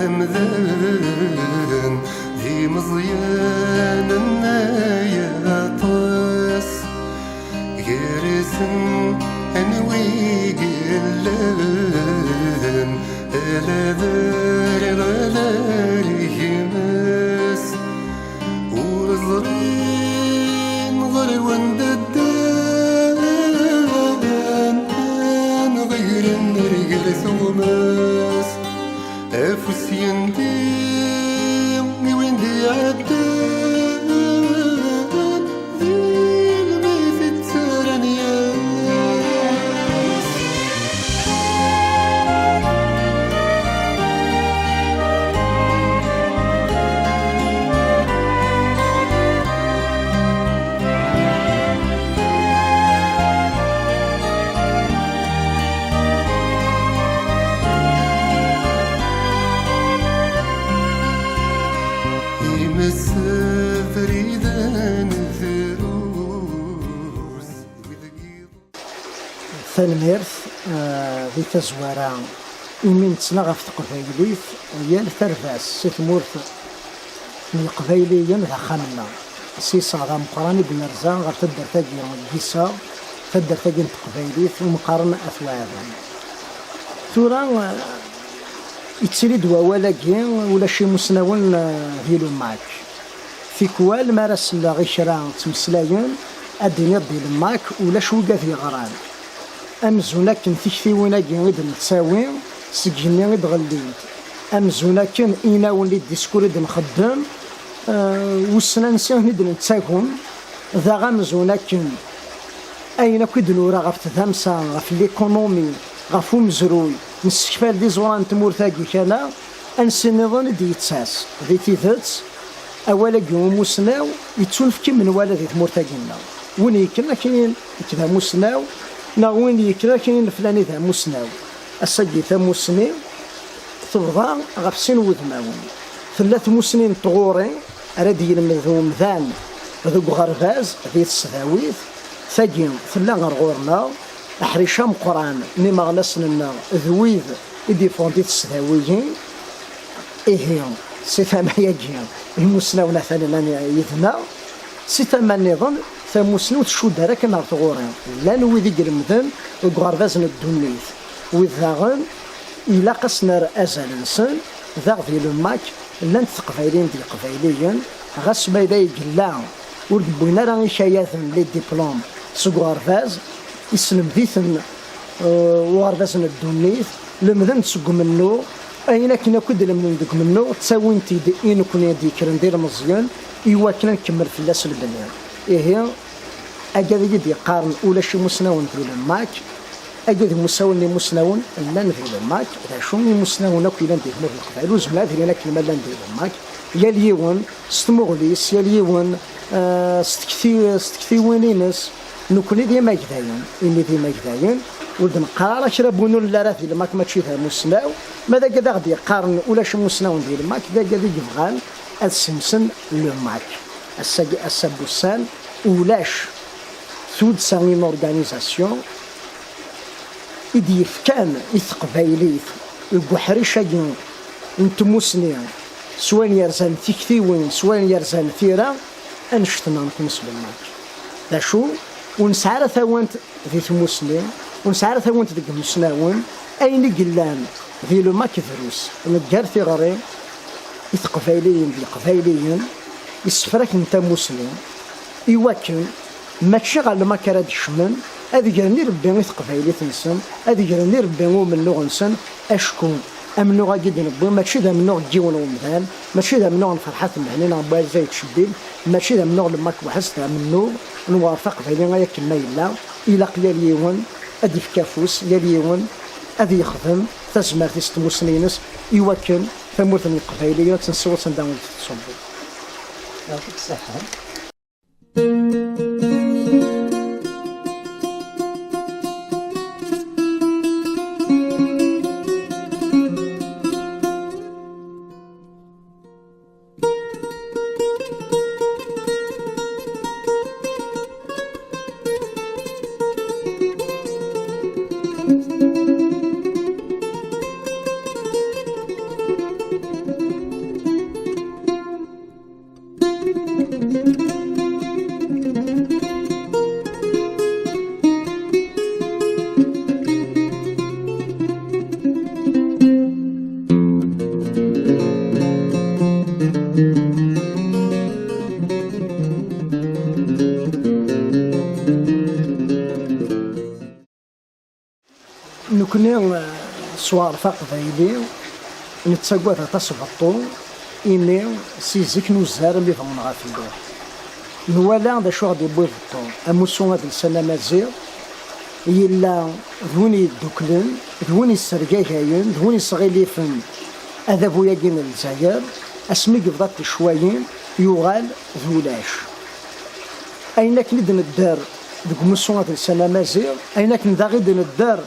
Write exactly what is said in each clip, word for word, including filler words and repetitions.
Amdan d imeẓyanen ay aṭas, gar-asen anwi i yellan, ala d ariɣ, ala d gma-s. Ur ẓrin ɣer wanda ddan, ɣiren rger tuɣmas. Afus yendi i win d-iɛeddan, di lmut i ttarran yas. Imes abriden drus. Tanemmirt, eh, di tazwara imi nettnaɣ ɣef teqbaylit, yal tardast si tmurt n Yeqbayliyen d axxam-nneɣ. S yiseɣ d ameqqran i d-nerza ɣer taddart-agi n yiseɣ, taddart-agi n teqbaylit umi qqaren At Waɛdan. Tura, eh, yettili-d wawal-agi, ulac imusnawen, eh, di Lumak. Tikwal mi ara selleɣ i kra ttmeslayen, ad d-iniɣ di Lumak ulac wigad yeɣran. Amzun akken tiktiwin-agi i d-nettawi seg igenni i d-ɣellint, amzun akken inawen, les discours i d-nxeddem, eh, wissen ansi i d-nettagem, daɣ amzun akken ayen akk i d-nura ɣef tdamsa, ɣef l'économie, ɣef umezruy, nessekfal-d iẓuran n tmurt-agi kan-a, ansi nniḍen i d-yettas. Di tidet, awal-agi umusnaw yettunefk i menwala di tmurt-agi-nneɣ. Win yekkren akken nekk d amusnaw, neɣ win yekkren akken leflani d amusnaw. Ass-agi tamusni tebḍa ɣef sin wudmawen. Tella tmusni n tɣuri ara d-yelmed umdan deg uɣerbaz, di tesdawit. Tagi tella ɣer ɣur-neɣ, aḥric ameqqran n imeɣnasen-nneɣ d wid i d-yeffɣen di tesdawiyin. Ihi, si tama-agi, imusnawen atan llan yid-neɣ. Si tama nniḍen, tamusni ur tcudd ara kan ɣer tɣuri. Llan wid i ilemden deg uɣerbaz n ddunit, wid daɣen ilaq ad s-nerr azal-nsen. Daɣ di Lumak llant teqbayliyin d yeqbayliyen, ɣas ma yella i yella ur d-wwin ara ikayaden, les diplômes, seg uɣerbaz, islemd-iten, eh, uɣerbaz n ddunit, lemden-d seg umennuɣ, ayen akken akk i d-lemden deg umennuɣ, ttawin-t-id i nekni i d-yekkren d ilmeẓyen, i wakken ad nkemmel fell-as lebni. Ihi, agad i yi-d-yeqqaren ulac imusnawen di Lumak, agad imusnawen n imusnawen llan di Lumak, d acu imusnawen akk yellan di tmurt n Leqbayel, ur zmiren ad ilin akken ma llan di Lumak, yal yiwen s tmuɣli-s, yal yiwen, eh, s tekti-, s tektiwin-ines. Nekni d imagdayen, imi d imagdayen, ur d-neqqar ara kra n win ur nelli ara di Lumak mačči d amusnaw. Ma d agad aɣ-d-yeqqaren ulac imusnawen di Lumak, d agad i yebɣan ad ssimsen Lumak. Ass-agi, ass-a n wussan, ulac tuddsa, une organisation i d-yefkan i teqbaylit deg uḥric-agi n tmusni, s wayen yerzan tiktiwin, s wayen yerzan tira, annect-nneɣ nekni s Lumak. D acu? Ur nesɛi ara tawant di tmusni, ur nesɛi ara tawant deg imusnawen, ayen i yellan di Lumak drus. Neggar tiɣri i teqbayliyin d yeqbayliyen, isefraken tamusni, i wakken mačči ɣer Lumak ara d-kecmen, ad gren irebbi i teqbaylit-nsen, ad gren irebbi i umennuɣ-nsen, acku amennuɣ-agi d-newwi mačči d amennuɣ n yiwen umdan, mačči d amennuɣ n Ferḥat Mhenni neɣ n Buɛli Zayed Cebbib, mačči d amennuɣ n Lumak weḥd-s, d amennuɣ n uɣref aqbayli ay akken ma yella. Ilaq yal yiwen ad d-ifk afus, yal yiwen ad yexdem tazmert-is d tmusni-ines, i wakken tamurt n Leqbayliyen ad tt-nessiweḍ s anda ur tettṣubbu. Yɛṭik ṣṣeḥḥa. S uɣref aqbayli nettagad aṭas beṭṭu, imi si zik nuzzar mi bɣun ɣef lluḥ. Nwala d acu ɣ-d-yewwi beṭṭu, amussu adelsan amaziɣ yella d win yedduklen, d win yessergagayen, d win yesɣilifen adabu-agi n Lezzayer, asmi yebḍa ticwayin yuɣal d ulac. Ayen akken i d-nedder deg umussu adelsan amaziɣ, ayen akken daɣ i d-nedder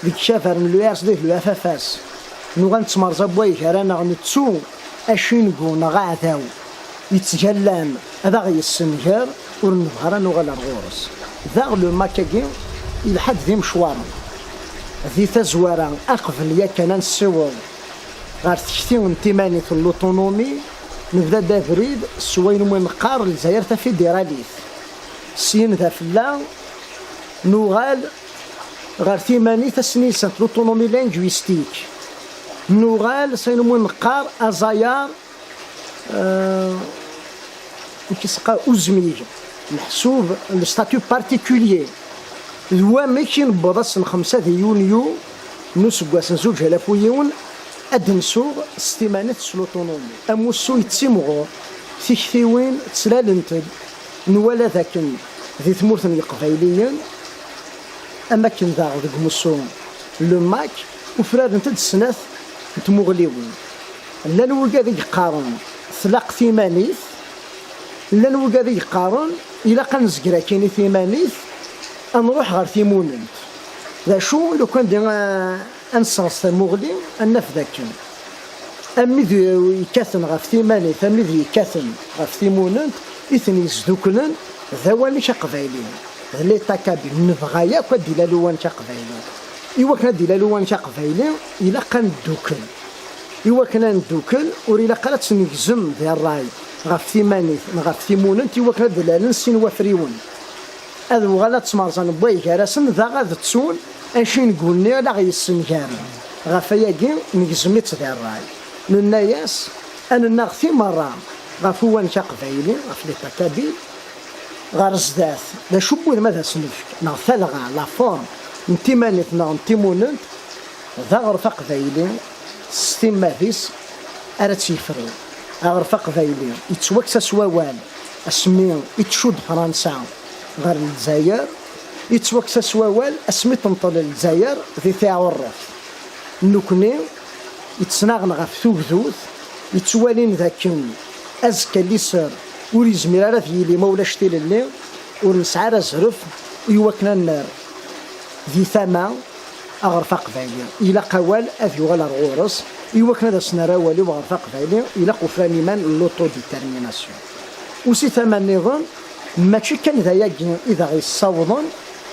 deg ikabar n l'U R S D d l'U F F S, nuɣal nettmerẓa n waygar-aneɣ, nettu acengu neɣ aɛdaw yettgallan ad aɣ-yessenger, ur nebɣi ara nuɣal ar ɣur-s. Daɣ le MAK-agi ilḥa-d d imecwaren. Di tazwara, aqbel yakan ad nessiweḍ ɣer tekti n timanit n l'autonomie, nebda-d abrid s wayen umi neqqar Lezzayer tafidiralit. Syin d afella, nuɣal ɣer timanit asnisant, l'autonomie linguistique. Nuɣal s ayen umi neqqar aẓayer, euh, amek i s-qqar, uzmig, meḥsub le statut particulier. D wamek i newweḍ ass n xemsa di yunyu n useggas n zuǧ alaf u yiwen ad d-nsuɣ s timanit s l'autonomie. Amussu yettimɣur, tiktiwin ttlalent-d, nwala d akken di tmurt n Yeqbayliyen, am akken daɣ deg umussu le MAK, ufrarent-d snat n tmuɣliwin. Llan wigad i yeqqaren tlaq timanit, llan wigad i yeqqaren ilaq ad nezger akkin i timanit, ad nruḥ ɣer timunent. D acu, lukan di, eh, ad nesseɣẓes tamuɣli, ad naf d akken am wid yekkaten ɣef timanit, am wid yekkaten ɣef timunent, i ten-yesduklen d awanek aqbayli, d l'État kabyle. Nebɣa yakk ad d-ilal uwanek aqbayli. I wakken ad d-ilal uwanek aqbayli, ilaq ad neddukel. I wakken ad neddukel, ur ilaq ara ad tt-negzem di ṛṛay ɣef timanit neɣ ɣef timunent, i wakken ad d-lalen sin wafriwen. Ad uɣalen ad ttmerẓan n way gar-asen, daɣ ad ttun acengu-nni la ɣ-yessengaren. Ɣef ayagi, negzem-itt di ṛṛay. Nenna-yas, ad nennaɣ timerra ɣef uwanek aqbayli, ɣef l'État kabyle, ɣer zdat, d acu n wudem ad as-nefk, neɣ talɣa, la forme, n timanit neɣ n timunent, d aɣref aqbayli s timmad-is ara tt-yefrun. Aɣref aqbayli yettwakkes-as wawal asmi i tcudd Fransa ɣer Lezzayer, yettwakkes-as wawal asmi tenṭel Lezzayer di Tiɛurret. Nekkni yettnaɣen ɣef tugdut, yettwalin d akken azekka liser ur yezmir ara ad yili ma ulac tilelli, ur nesɛi ara azref i wakken ad nerr di tama aɣref aqbayli. Ilaq awal ad yuɣal ar ɣur-s, i wakken ad as-nerr awal i uɣref aqbayli, ilaq ufran iman, l'autodétermination. U si tama nniḍen, mačči kan d ayagi i d aɣ-yessawḍen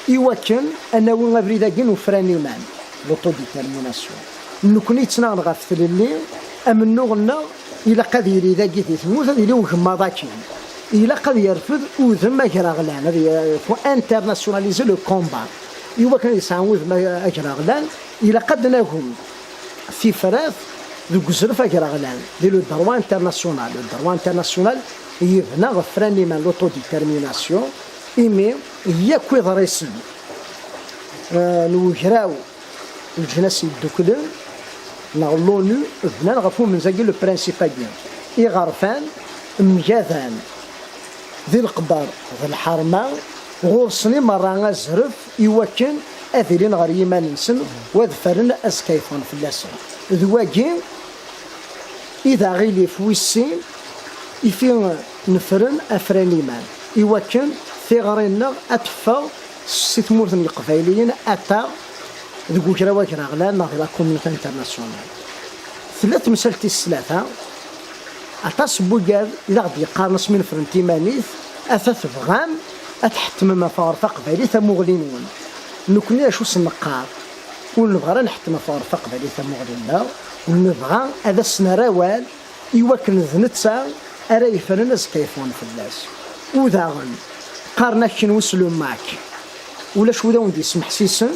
i wakken ad nawi abrid-agi n ufran iman, l'autodétermination. Nekkni yettnaɣen ɣef tlelli, amennuɣ-nneɣ ilaq ad yili dagi di tmurt, ad yili ugemmaḍ akkin. Ilaq ad yerfed udem agraɣlan, ad y-, faut internationaliser le combat. I wakken ad yesɛu udem agraɣlan, ilaq ad d-nagem tifrat deg uzref agraɣlan, di le droit international. Le droit international yebna ɣef ufran iman, l'autodétermination, imi yakk iḍrisen, euh, n ugraw n Leǧnas Yedduklen neɣ l'ONU bnan ɣef umenza-agi, le principe-agi. Iɣerfan mgadan di leqder d lḥerma, ɣur-sen i merra azref i wakken ad ilin ɣer yiman-nsen u ad ffren azekka yeffɣen fell-asen. D wagi i d aɣilif wis sin i fi nefren afran iman, i wakken tiɣri-nneɣ ad teffeɣ si tmurt n Yeqbayliyen, ad taɣ deg ugraw agraɣlan neɣ di la communauté internationale. Tella temsalt tis tlata, aṭas n wigad i d aɣ-d-yeqqaren asmi nefren timanit, ata tebɣam ad tḥettmem ɣef uɣref aqbayli tamuɣli-nwen. Nekkni acu sen-neqqar? Ur nebɣa ara nḥettem ɣef uɣref aqbayli tamuɣli-nneɣ, nebɣa ad as-nerr awal i wakken d netta ara yefren azekka yeffɣen fell-as. U daɣen, qqaren akken wis le MAK, ulac wid awen-d-yesmeḥsisen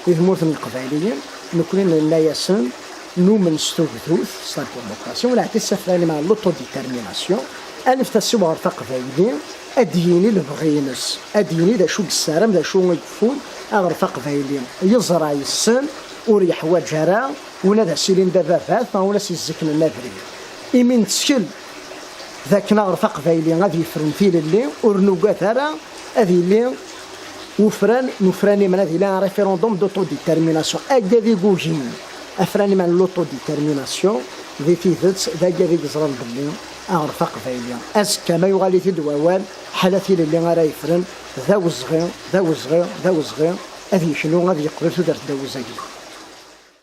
di tmurt n Yeqbayliyen, nekkni nenna-yasen, numen s tugdut, s la démocratie, u neɛti s afran iman, l'autodétermination, anef-t ad nessiweḍ ɣer taqbayli, ad d-yini lebɣi-ines, ad d-yini d acu yessaram, d acu i yeffun, aɣref aqbayli yeẓra, yessen, ur yeḥwaǧ ara ula d as-ilin d ababat neɣ ula s-yezziknen abrid. Imi nettkel d akken aɣref aqbayli ad yefren tilelli, ur nugad ara ad yili ufran n ufran iman, ad yili un référendum d'autodétermination. Agad igugin afran iman n l'autodétermination, di tidet d agad i yeẓran belli aɣref aqbayli azekka ma yuɣal-it-id wawal, ḥala tilelli ara yefren, d awezɣi, d awezɣi, d awezɣi ad yeknu, ad yeqbel tudert n Dda Wuzagli.